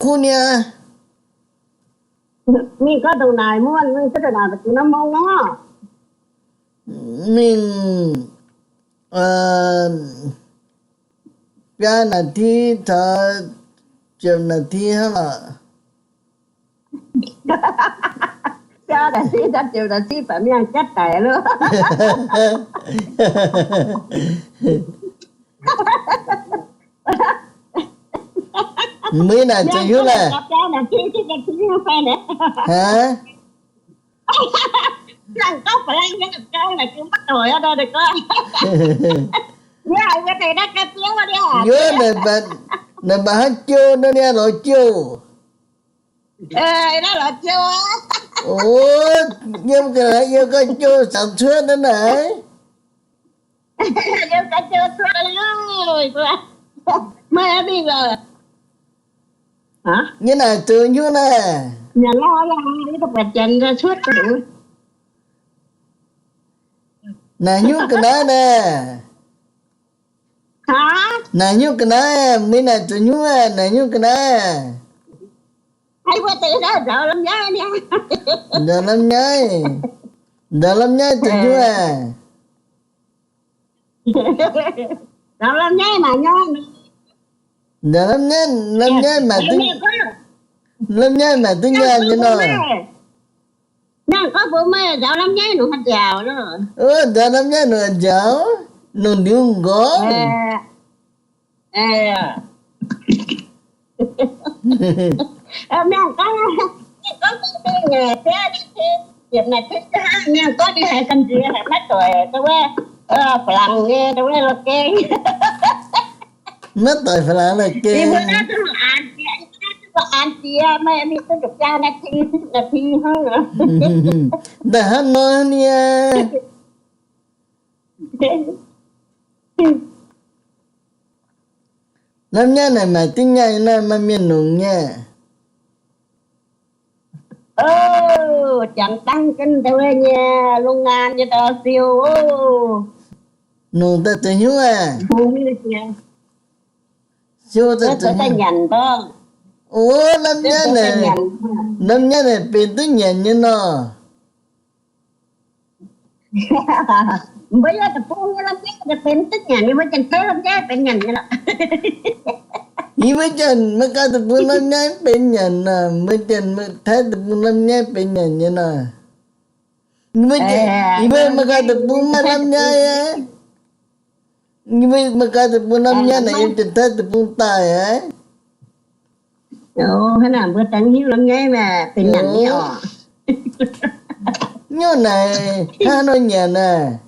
Kuv niaa. Mingh gorngv ndongc naaic muonh, mingh gorngv ndongc naaic mbu'ziex norm mong orqc. Mingh, biaa นาที caux ziepc นาที hnangv lorqc. Biaa นาที caux ziepc นาที baac mienh jatv daic loh. Mbuo naaic zuqc hiuv laeh. Aa, yie naaic mbatc, naaic mbatc hnangv jouh nor niaa lorz jouh. O, yiem ga'naaiv yiem ga'jouh samx cuotv naaiv naaic. Yie naaic zoux nyungc naaic. Naaic nyungc ga'naaiv naaic. Naaic nyungc ga'naaiv, ninh naaic zoux nyungc aah, naaic nyungc ga'naaiv. Nzaaux lamh nyaiv, nzaaux lamh nyaiv zoux nyungc aah. Nzaaux lamh nyaiv, lamh nyaiv maaih duqv, lamh nyaiv maaih duqv nyaanh nyei nor. Naaiv gorngv mbuo meih nzaaux lamh nyaiv nungc haaix nziaaux nor. Nzaaux lamh nyaiv nungc haaix nziaaux, nungc ndiux nqorngv. Mienh gorngv, gorngv dingc dingc, ziepc นาที hnangv, mienh gorngv ninh haiz gamh nziex haic, maiv doic wuov, Faa-laangc nyei wuov la'gengh. Maiv doic Faa-laangc la'gengh. Daaih hnangv nor niaa. Lamh nyaiv naaic maaih duqv nyaanh nyei nor, maaih mienh nongc nyei. Jangx dangv jienv ndau wuov nyei โรงงาน nyei ndau siou oc. Nongc daaih zoux hnyouv aah? Siou daaih zoux nyanc. O, lamh nyaiv naaic, lamh nyaiv naaic benx duqv nyanc nyei nor. Mbuo yie deic-bung nyei lamh nyaiv benx duqv nyanc nyei, mbuo Janx-Taiv lamh nyaiv benx nyanc nyei lorqc. Yie mbuo Janx-Meigaa deic-bung lamh nyaiv benx nyanc nor, mbuo Janx-Taiv deic-bung lamh nyaiv benx nyanc nyei nor. Yie mbuo Meigaa deic-bung maaih lamh nyaiv aqv. Yie mbuo Meigaa deic-bung lamh nyaiv naaic yiem Janx-Taiv deic-bung daaih aqv. Hnangv naaic mbuo dangh hiuv lamh nyaiv benx nyanc nyei oc. Nyungc naaic hnangv haaix nor nyanc naaic?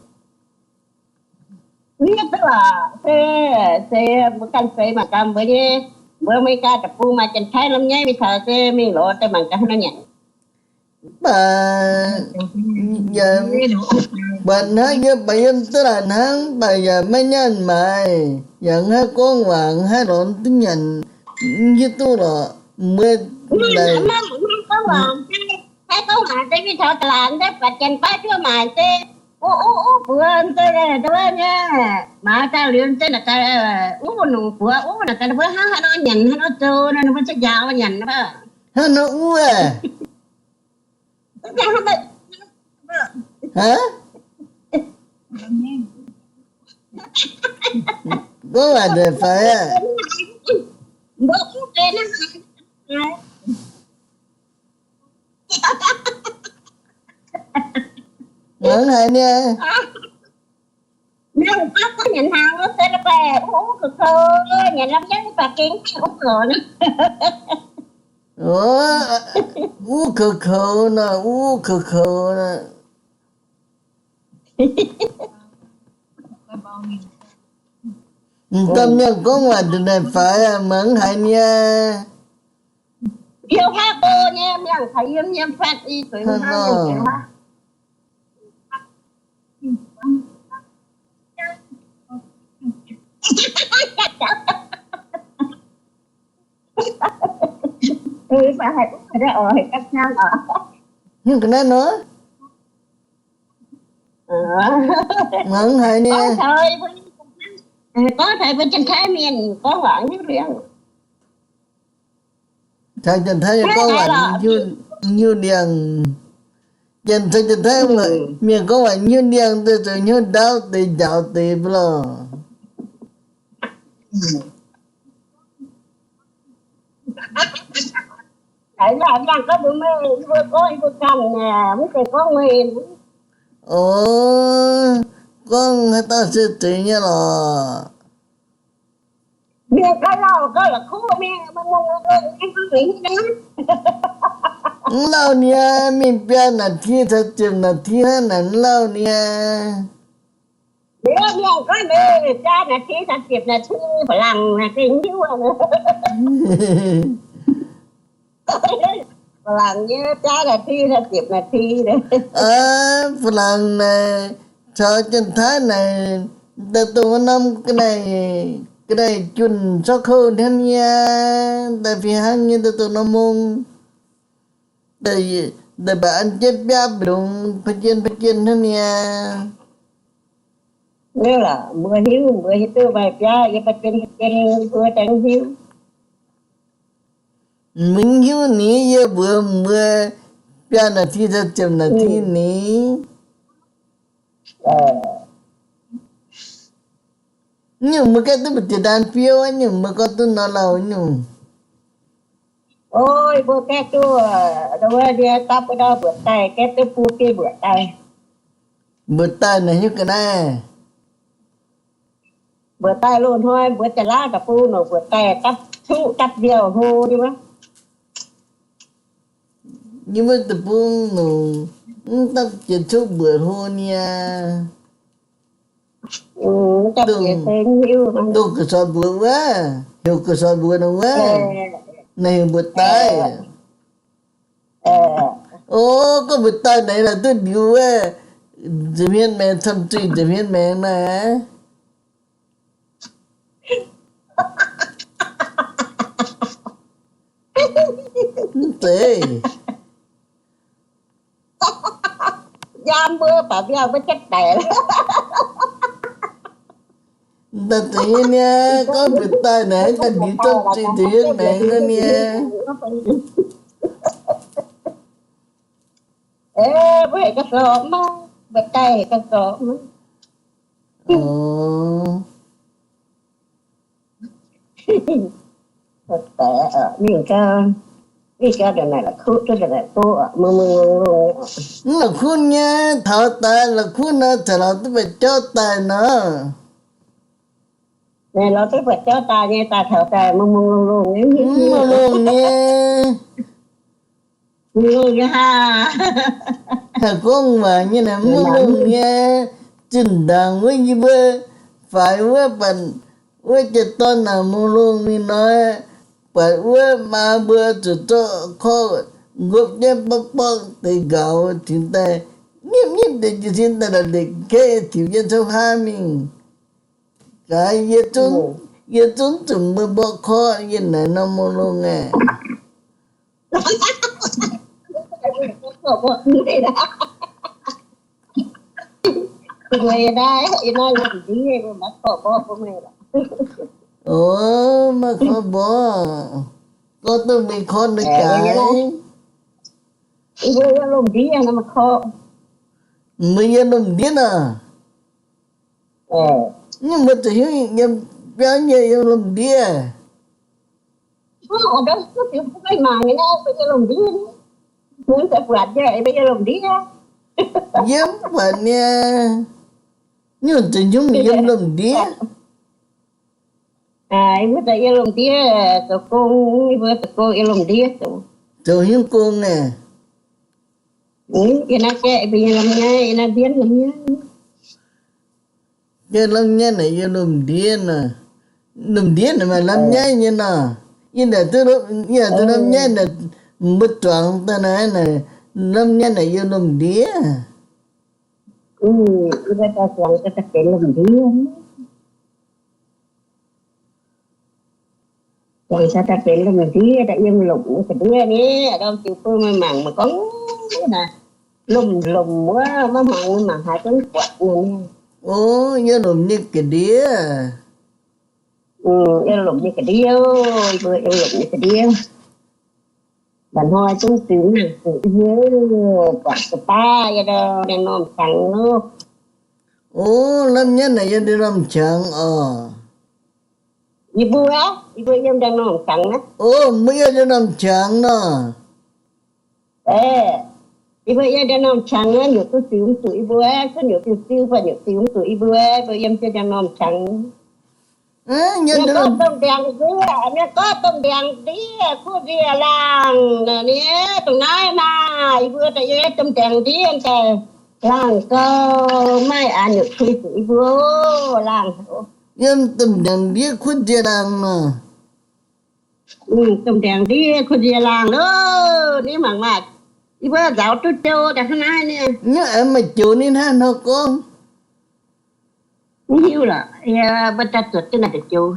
Mienh duqv lorqc, se, se mbuo ganh seix mangc gaax mbuo nyei, mbuo Meigaa deic-bung maaih Janx-Taiv lamh nyaiv mingh taux se mingh lorz daaih mangc gaax hnangv haaix nor nyanc. Mv baac yaac buatc hnangv yiem, baac yiem duqv laaic hnangv, mv baac yaac maiv nyaanh maaiz, yaac mv haih gorngv waac, mv haih lorz duqv nyanc, mv hiuv duqv lorqc. Mbuo naaic, maiv gorngv waac, maiv gorngv waac, se mingh taux da'laatc se buatc Janx-Taiv juov maaic se, uv uv uv buoz se, wuov nyei, maaiz daaih liuz se naaic gaax, uv nongc buoz, uv naaic gaax, ninh mbuo hnangv haaix nor nyanc, haaix nor zoux, ninh mbuo se njaaux nyanc. Hnangv nor uv aah. Aa, gorngv waac nzengc faix aah. Mangc haaix nyungc? Uv koux koux nor, uv koux koux nor. M'daaih mienh gorngv waac nzengc faix aah, mangc haaix nyungc? Nyungc ga'naaiv nor? Mangc haaix nyungc? Gorngv taux mbuo Janx-Taiv mienh gorngv waac hiuv liuz. Caux Janx-Taiv gorngv waac hnyouv ndiangx. Janx, caux Janx-Taiv mienh gorngv waac hnyouv ndiangx, zoux hnyouv ndaauv deix njaaux deix mv lorh. O, gorngv haaix dauh se zeiz nyei lorqc. Mv lauh niaa, mingh biaa นาที caux ziepc นาที hnangv naaic mv lauh niaa. Aa, ฝรั่ง naaic caux Janx-Taiv naaic, daaih dongh wuov norm ga'naaiv, ga'naaiv junh ชั่วโมง hnangv niaa, daaih fih hnangv nyei, daaih dongh norm mong, daaih baac an jienv biaav mbiungc, pa'jien pa'jien hnangv niaa. Mbuo hiuv, mbuo hiuv duqv maaih biaav yie pa'jien pa'jien, mbuo daaih hiuv. Mv hiuv ni, yie mbuox mbuo biaa นาที caux ziepc นาที ni. Nyungc mbuo gaeqv duqv mbu'ziex daan fiouv, nyungc mbuo gorngv duqv nor lauh nyungc. O, mbuo gaeqv duqv, ndau wuov ndie dapv wuov ndau mbuoqc daaih, gaeqv duqv bun biei mbuoqc daaih. Mbuoqc daaih naaic hiuv ga'naaiv. Mbuoqc daaih loz-hnoi mbuo jaax-laauv deic-bung nongc mbuoqc daaih dapv cuqv dapv nziouh hlo nyei wuov. Yie mbuo deic-bung nongc mv dapv jiex cuqv mbuoqc hlo niaa. Dongh ga'soix mbuoqc wuov, heuc ga'soix mbuoqc nor wuov, naaiv heuc mbuoqc daaih. O, gorngv mbuoqc daaih naaic la'duqv ndiux wuov, nza'hmien maengx camv zuiz, nza'hmien maengx naaic. Mv zeiz. Njaam mbuo baac mbiauh mbuo jienv daic. Daaih zuqc nyei niaa, gorngv mbuoqc daaih naaic daaih ndiux camv zuiz nza'hmien maengx naaiv niaa. Mbuo heuc ga'soix maiv, mbuoqc daaih heuc ga'soix maiv. Mv la'kuqv nyei, taux daaih la'kuqv nor, caux lorz duqv buatc jauv daaih nor. Mv longx nyei. Haih gorngv waac nyei naaic mv longx nyei. Zinh ndaangc wuov yie mbuo faix wuov, buatc wuov jiex dorn naaic mungh longh mingh nor, buatc wuov maa mbuo zuqc zorqv korqv nqopv jienv borqv borqv deix nqaux cingx daaih nyiemv nyiemv deix jiez sin daaih la'lekc kaeqv tiux jienv cov haav mingh. Gaax yie zungv, yie zungv zuqc mbuo mborqv korqv yie naaic norm mungh longh aeqv. O, maiv korv mborqv, gorngv duqv mingh korv ninh gaax. Mbuo yiem lomh ndiev nor. Nyungc mbuo zuqc hiuv yiem biauv nyei yiem lomh ndiev. Yiem buatc nyei, nyungc zuqc hnyungv yiem lomh ndiev. Mbuo zoux yiem lomh ndiev zoux gong, mbuo zoux gong yiem lomh ndiev zoux. Zoux hnyungv gong aeqv? Yiem naaiv gaeqv mbuo yiem lamh nyaiv, yiem naaiv mbienv lamh nyaiv. Gaeqv lamh nyaiv naaic yiem lomh ndiev nor. Lomh ndiev naaic maaih lamh nyaiv nyei nor. Yie naaic duqv, yie naaic duqv lamh nyaiv naaic, mbuo zuangx daaih naaiv, lamh nyaiv naaic yiem lomh ndiev. Zuangx daaih benx lomh ndiev daaih yiem lomh nyei ga'ndiev ni, ndorm jiu bun meih mangc meih gorngv naaic, lomh lomh wuov maiv hmuangx meih mangc haaix zungv buatc nyei. O, yiem lomh nyei ga'ndiev. Yiem lomh nyei ga'ndiev, mbuo yiem lomh nyei ga'ndiev. Mba'hnoi zungv ziux nangc zuqc yie buatc ga'baav yie ndau norm qangx loh. O, lamh nyetv naaic yiem ndau norm qangx oc. Yie mbuo, yie mbuo yiem ndau norm qangx naaiv. O, mbuo yiem ndau norm qangx nor. Yie mbuo yiem ndau norm qangx naaiv, nyungc duqv ziux mv zuqc yie mbuo, kuv nyungc diuh ziu fai nyungc ziux mv zuqc yie mbuo, mbuo yiem jienv ndau norm qangx. Mienh gorngv domh ndiangx ndiev, mienh gorngv domh ndiangx ndiev kuv nzie laangh, nie dongh naaiv maah, yie mbuo daaih yiem domh ndiangx ndiev daaih laangh gau, maaih a'nyungc kuv zuqc yie mbuo laangh. Yiem domh ndiangx ndiev kuv nzie laangh nor. Domh ndiangx ndiev kuv nzie laangh loh, ni mangc maah, yie mbuo nzaaux duqv jou daaih hnangv naaiv nie. Nyungc aengx maaih joux ni hnangv nor gorngv. Mv hiuv lorqc, mbuo daaih zuotc jienv naaic deix joux.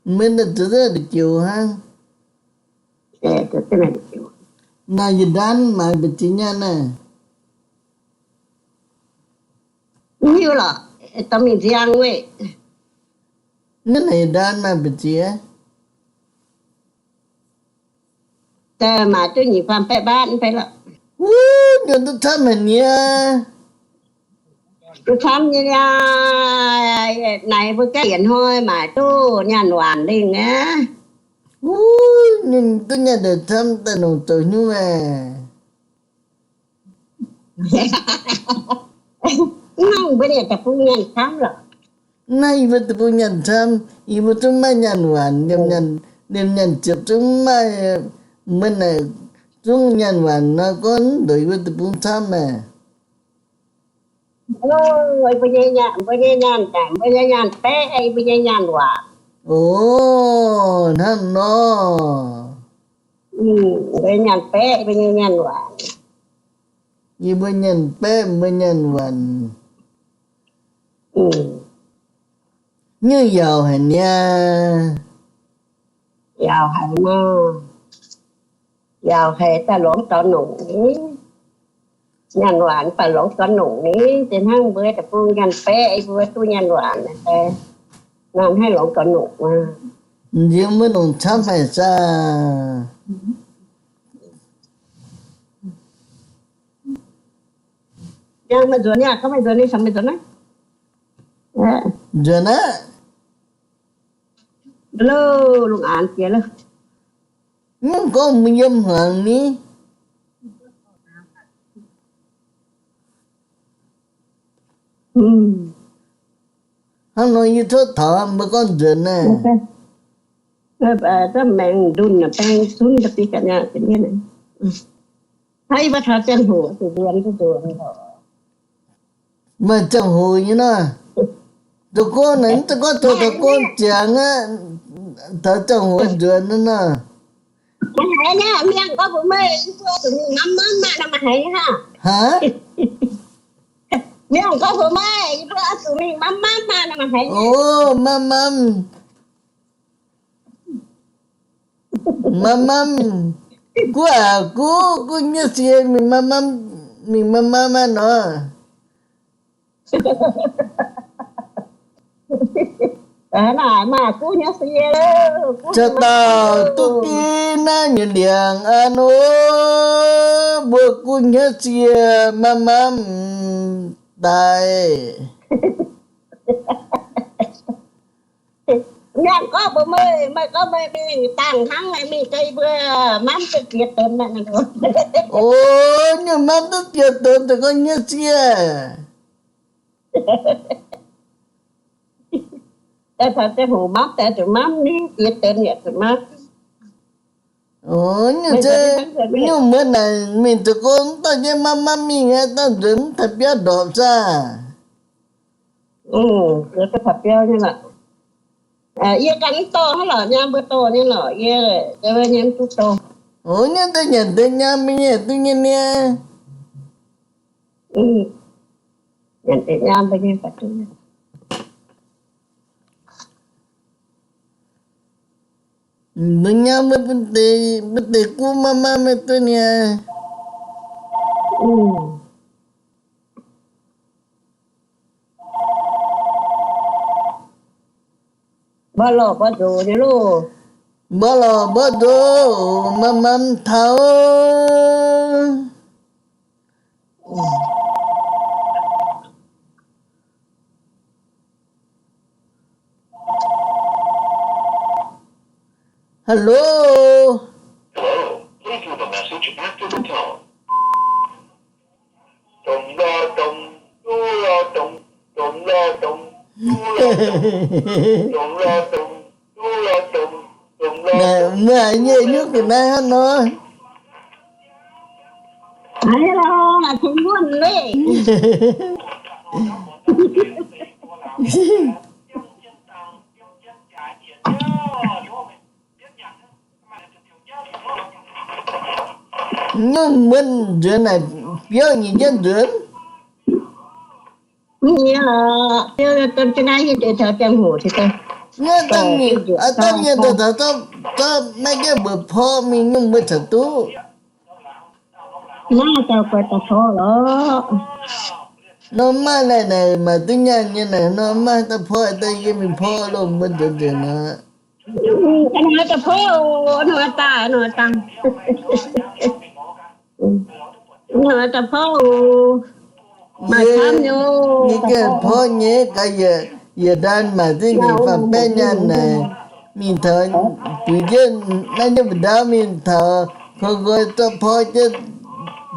Mbuo daaih zuotc jienv naaic deix joux hnangv. Naaic yietc ndaanv maaih mbu'ziex nyaanh naaiv? Mv hiuv lorqc, dorh mingh nziang weih. Naaiv naaic yietc ndaanv maaih mbu'ziex? Daaih maaih duqv nyic faam baeqv mbaatv fai lorqc. Wuov, nyungc duqv camv haic nie. Duqv camv nyei aqv. Naaic mbuo ganh yietc hnoi maaih duqv nyaanh waanc lingh aqv. Wuov, ninh duqv nyaanh daaih camv daaih longc zoux hnyouv aeqv. Mv hnangv mbuo nyei deic-bung nyaanh camv lorqc. Mv hnangv yie mbuo deic-bung nyaanh camv, yie mbuo zungv maiv nyaanh waanc, liemh nyaanh ziepc zungv maiv, mbuo naaic zungv nyaanh waanc nor gorngv ndongc yie mbuo deic-bung camv aeqv. Mbuo nyei nyaanh, mbuo nyei nyaanh baeqv, mbuo nyei nyaanh waanc. O, hnangv nor. Mbuo nyaanh baeqv, mbuo nyei nyaanh waanc. Yie mbuo nyaanh baeqv, mbuo nyaanh waanc. Nyungc yaauc haic niaa. Yaauc haic nor. Yaauc haic daaih longx dorh nongc ni. Nyaanh waanc baac longx dorh nongc ni. Zinh hnangv mbuo deic-bung nyaanh baeqv, mbuo duqv nyaanh waanc, nor haih longx dorh nongc. Nziex mbuo nongc camv haic saah. Nzuonx aqv. Mv gorngv mbuo yiem hmuangx ni. Hnangv nor yie tov taux mbuo gorngv nzuonx naaiv. Maaih ziangh hoc nyei nor. Zoux gong naaic, mv zeiz gorngv zoux, zoux gong ziangx aqv, taux ziangh hoc nzuonx nor. Aa, mamv, mamv, guv aac guv, guv hnyouv sie mingh mamv, mingh mamv maah nor. Caux dauh duqv ginv naaiv nyei ndiangx aqv nor, mbuo guv hnyouv sie mamv mamv daaih. Mienh gorngv mbuox meih, meih gorngv meih mingh dangh hnangv, mingh deix mbuo mamv duqv ziex donx. O, nyungc mamv duqv ziex donx, deix gorngv hnyouv siev. Daaih taux ziangh hoc mamv daaih zuqc mamv ni, ziex donx yaac zuqc mamv. O, nyungc mbuo naaic mingh zoux gong mv dorh jienv mamv mamv mingh aqv, dorh nzuonx mv taux biauv ndorpc saah. Yie ganh mv dorh hnangv lorqc, nyei mbuo dorh nyei lorqc, yie nyei mv duqv dorh. O, nyei deix nyanc deix nyaam mbuo nyei duqv nyei niaa. Nyanc deix nyaam mbuo nyei duqv. Mbuo nyaam mbuo, mbuo deix guv mamv mamv maiv duqv niaa. Mbuo lorh mbuo nzox nyei loh. Mbuo lorz mbuo ndoqv maam maam taux. Hello. Hello. Please leave a message after the tone. Meih haiz nyei nyungc ga'naaiv hnangv nor. Haiz lorqc, la'kuqv muonc leiz. Nyungc muonc nzuonx naaic biauv nyic jienv nzuonx. Nyungc dangh mingh, dangh mienh daaih taux zorqv, zorqv maiv gaengh mbuoqc porv mingh nyungc mbuo caux duqv. Maiv daaih guai daaih porv lorqc. Nor maaih naaic, naaic maaih duqv nyaanh nyei naaic, nor maaih daaih porv daaih yie mingh porv loh mbuo nzuonx nzuonx aqv. Hnoi daaih porv, hnoi daaih, hnoi daaih. Hnoi daaih porv, maaih camv nyei. Yie gaengh porv nyei gaax, yietc ndaan maaih duqv nyic faam baeqv nyaanh naaic, mingh taux buix jienv naaiv nyei mbu'ndaauv mingh taux koi nqoi zorqv porv jienv,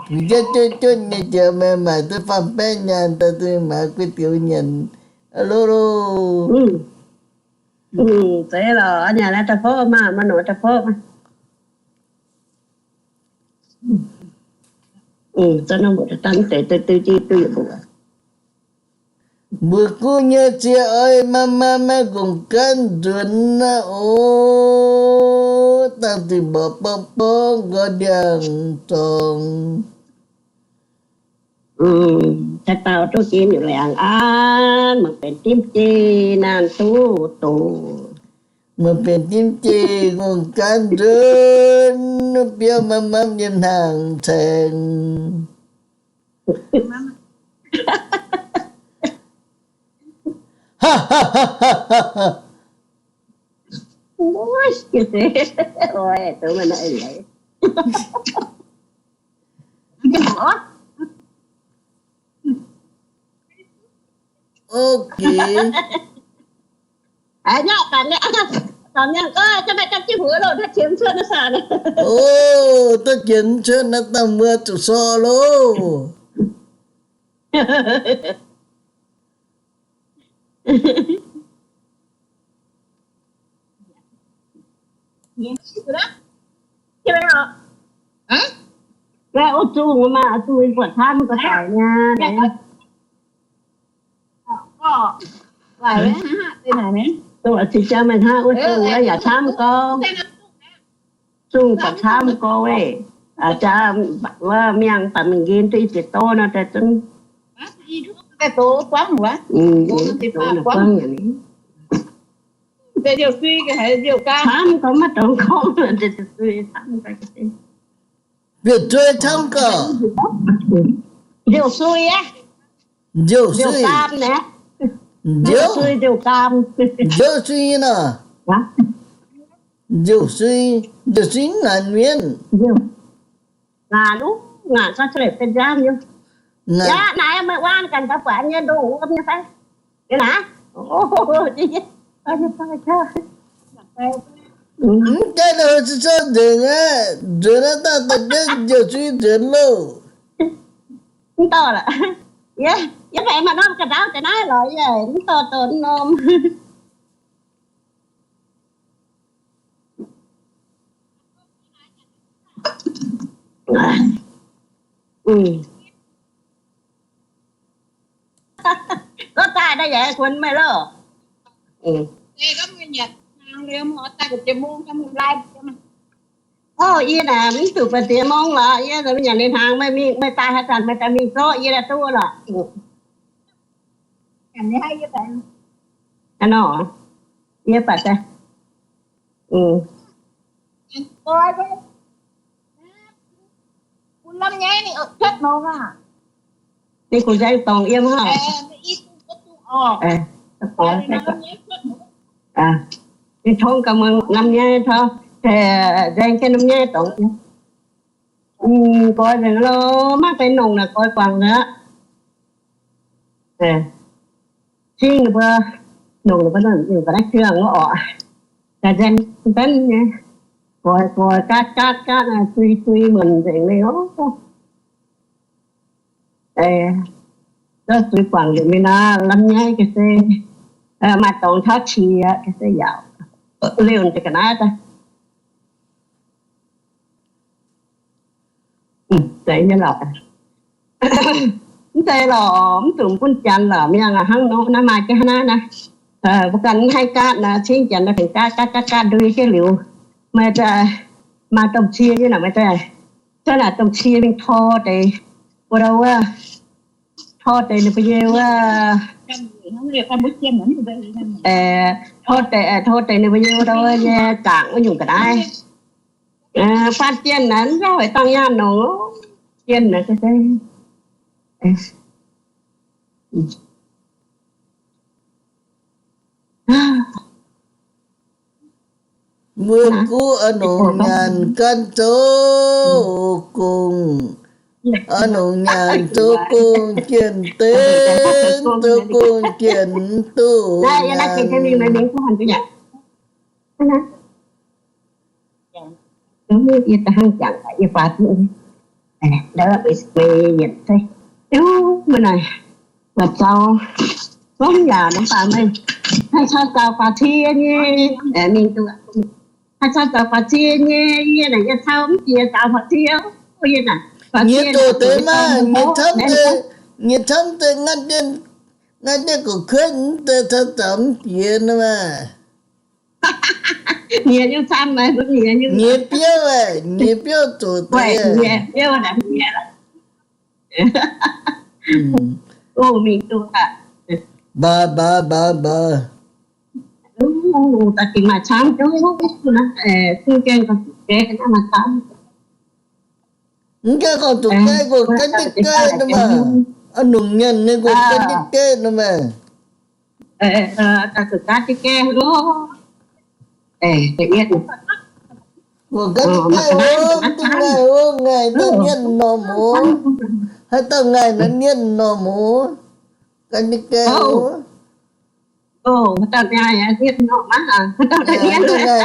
buix jienv juotv juotv nyei jiex, meih maaih duqv faam baeqv nyaanh daaih duqv maaiz guei diux nyanc. Alo loh. Zeiz lorqc, nyanc naaiv daaih porv maah, maaih nor daaih porv maah. Mbuo gu nyei cie oix maam maam maiv gongc gaanv nzuonx naaiv oc. Dangh zinh mborqv borqv borqv nqoi ndiangx zorngx. Taux dauh duqv ginv liangx an, mangc benx dimv jei naanh duqv doqc. Mangc benx dimv jei gongc gaanv nzuonx, biauv maam maam nyei hnaangx caengx. Ok. Ov, duqv jiex cuotv naaiv dangh mbuo zuqc sorqv loh. Zungh maah, zungh buatc camv ga'daic nyei. Dongh zinh jaa meih hnangv wuov zungh wuov yaac camv gau. Zungh baac camv gau weic. Jaa wuov miangh baac mingh nqen duqv i ziex doz nor daaih zungv. Camv gau maiv dongz gorngv. Bieqc zuei camv gau. Nziouv sui aqv. Nziouv sui. Nziouv sui, nziouv gaam. Nziouv sui nor. Nziouv sui, nziouv sui ngaanc mienh. Ngaanc, ngaanc gauh ceix benx nziaamv nyei. Aqv, naaiv meih waan ganh daaih buatc nyei ndongh wuov nyei fai? Yie naaiv. Mv gaengh nor se sou nzengc aqv. Nzuonx naaiv daaih daaih jienv nziouv sui nzuonx loh. Mv dorh lorqc. Yie, yie maiv maaih norm ga'ndaauv deix naaiv lorqc, yie mv dorh doh norm. Gorngv daaih naaiv yaac kuonx meih loh. Ov, yie naaic mv zuqc ba'ziex mong lorqc. Yie nyanc ninh hnaangx, meih mingh, meih daaih haaix zanc meih daaih mingh zorqv yie daaih duqv lorqc. Hnangv nor, yie baac daaih. Ninh kungx nzaeng dorngx yiem haav. Ninh tongv ganh muangx norm nyei tov. nzaeng jienv norm nyaiv dorngx. Goix nzengc lorqc, maiv benx nongc naaic goix guangc aqv. Cingv ninh mbuo, nongc ninh mbuo, ninh mbuo naaiv juangc wuov orqc, nzaeng benv nyei, goix goix gaatv gaatv gaatv, dui dui muonc nzengc mingh oc. Zuov zuiz guangc liuz mingh nor, lamh nyaiv ga'sie, maaih dorngx tauv qiex ga'sie yaac liouh deix ga'naaiv daaih. Mv zeiz lorqc, mv zuqc mv bun janx lorqc, mienh hnangv nor naaiv maaih jienv hnangv naaiv naaiv. Mbuo ganh mv haih gaatv naaiv, cingv janx naaiv tengx gaatv gaatv gaatv gaatv ndui jienv liuz, maaih daaih, maaih domh cie nyei naaic, maaih daaih, cuotv naaic domh cie mingh tor deix, wuov dauh wuov, tor deix ninh mbuo nyei wuov, tor deix, tor deix ninh mbuo nyei wuov dauh wuov nyei gangc wuov nyungc ga'naaiv. Faanh jienh naaic mv jauv haic dangh nyaanh nongc, jienh naaic se Mbuo guv a'nongc nyanc ganh zoux gong, a'nongc nyanc zoux gong jienh deix, zoux gong jienh duqv nyanc. Yie da'hnangv jangx yie faaux duqv, ndau meih yietc zeiv, mv naaic, zaux, gorngv yaac nor baac meih haih cau zaux faaux cie nyei, mingh duqv, haih cau zaux faaux cie nyei, yie naaic yie cau mv jiex zaux faaux cie, yie naaic faaux cie doqc deix maah, nyei camv deix, nyei camv deix ngatv jienv, ngatv jienv ga'kuetv mv deix cau zaux mv jiex nor maah. Nyiex nyungc camv maiv, nyiex nyungc, nyiex biouv, nyiex biouv zuqc deix, nyiex biouv naaic nyiex. O, mingh duqv aqv. Mbaaux, mbaaux, mbaaux, mbaaux. Da'gengh maaih camv, zungv gaengh gorngv zuqc gaeqv naaiv maaih camv. Mv gaengh gorngv zuqc gaeqv, gorngv gaeqv diqv gaeqv nor maah. A'nongc nyanc nyei gorngv gaeqv diqv gaeqv nor maah. Gorngv gaeqv diqv gaeqv oc, mv dungx ngaih oc, ngaih naaiv nienv norm oc. Haaix dauh ngaih naaiv nienv norm oc. Gaeqv diqv gaeqv oc. Haaix dauh ngaih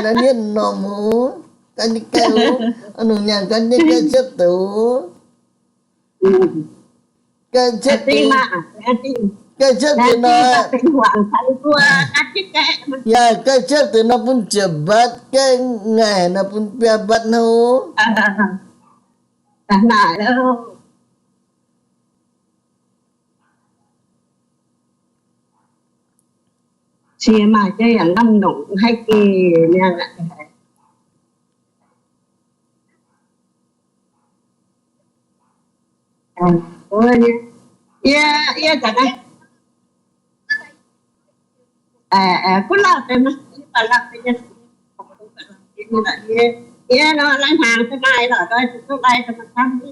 naaiv nienv norm oc. Gaeqv diqv gaeqv oc. A'nongc nyanc gaeqv diqv gaeqv ciepv deix oc. Gaeqv ciepv deix, gaeqv ciepv deix nor, yaac gaeqv ciepv deix nor bun ziepc mbatv gaeqv ngaih nor bun biaa mbatv hnangv oc. Cie maaih jienv yaac lamh nongc haih geh mi'aqv. Yie, yie, gunv lauh deix, yie nor lai hnaangx se maaih lorqc, duqv lai camv.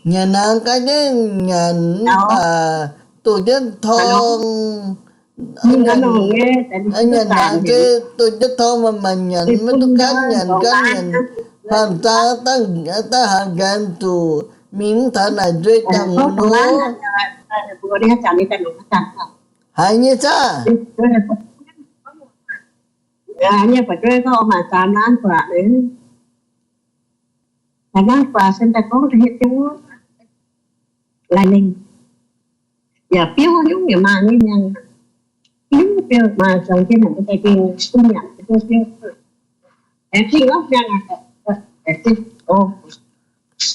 Nyanc nangx ga'naaiv nyanc mv baac doh jienv torng. Nyanc nangx se doh jienv torng maaih maaih nyanc, maiv duqv gaanv nyanc gaanv nyanc. Faam zaang daaih haaix gaengh zuqc mingh mv taux naaic nzueic jangx nor. Haiz nyei saah? Yaac biouv nyungc yaac maaih nyei mi'aqv. Biouv maaih zong jienv naaic daaih gengh duqv nyanc.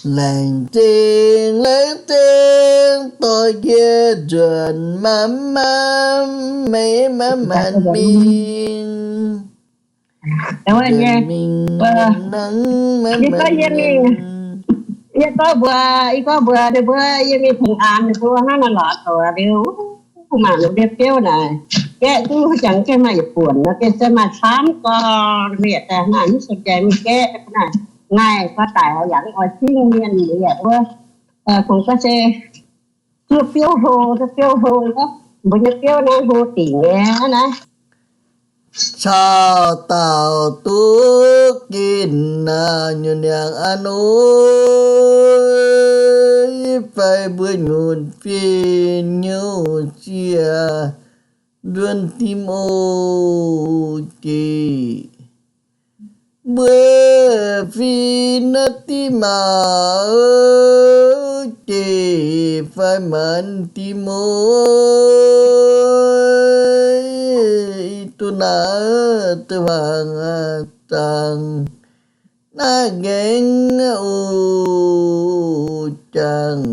Laengz zingh, laengz zingh dorh yie nzuonx maam maam, meih maanc maanc mingh. Mingh nangv maanc maanc mingh. Yie gorngv mbuox, yie gorngv mbuox ninh mbuo, yie mingh tengx aanx ninh mbuo hnangv naaiv lorz doqc liuz, maaih longc ndie-biouv naaic, gaeqv duqv jangx gaeqv maaih yietc buonc nor, gaeqv se maaih camv gorngv mienh daaih naaic mv sung jai mingh gaeqv naaic, ngaih gorx daic yaac mv oix cingv mienh liuz yaac wuov, kungx gorngv se Biouv hlo, biouv hlo, mbuo nyei biouv naaiv hlo dingc nyei naaiv. Caux dauh duqv ginh naaic nyutc niangx an oc, fai mbuo nyutc fih nyutc ziec nzuonx tim oc jiex. Mbuo fih naaiv diqv maac jiex fai maanc tim oc, duqv naaiv duqv hmuangx zaangc naaiv nqaengv oc jangc.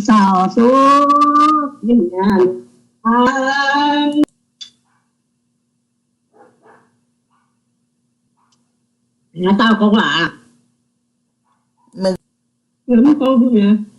Caux duqv ginh naaic an. Haaix dauh gorngv waac? Mv gorngv haaix?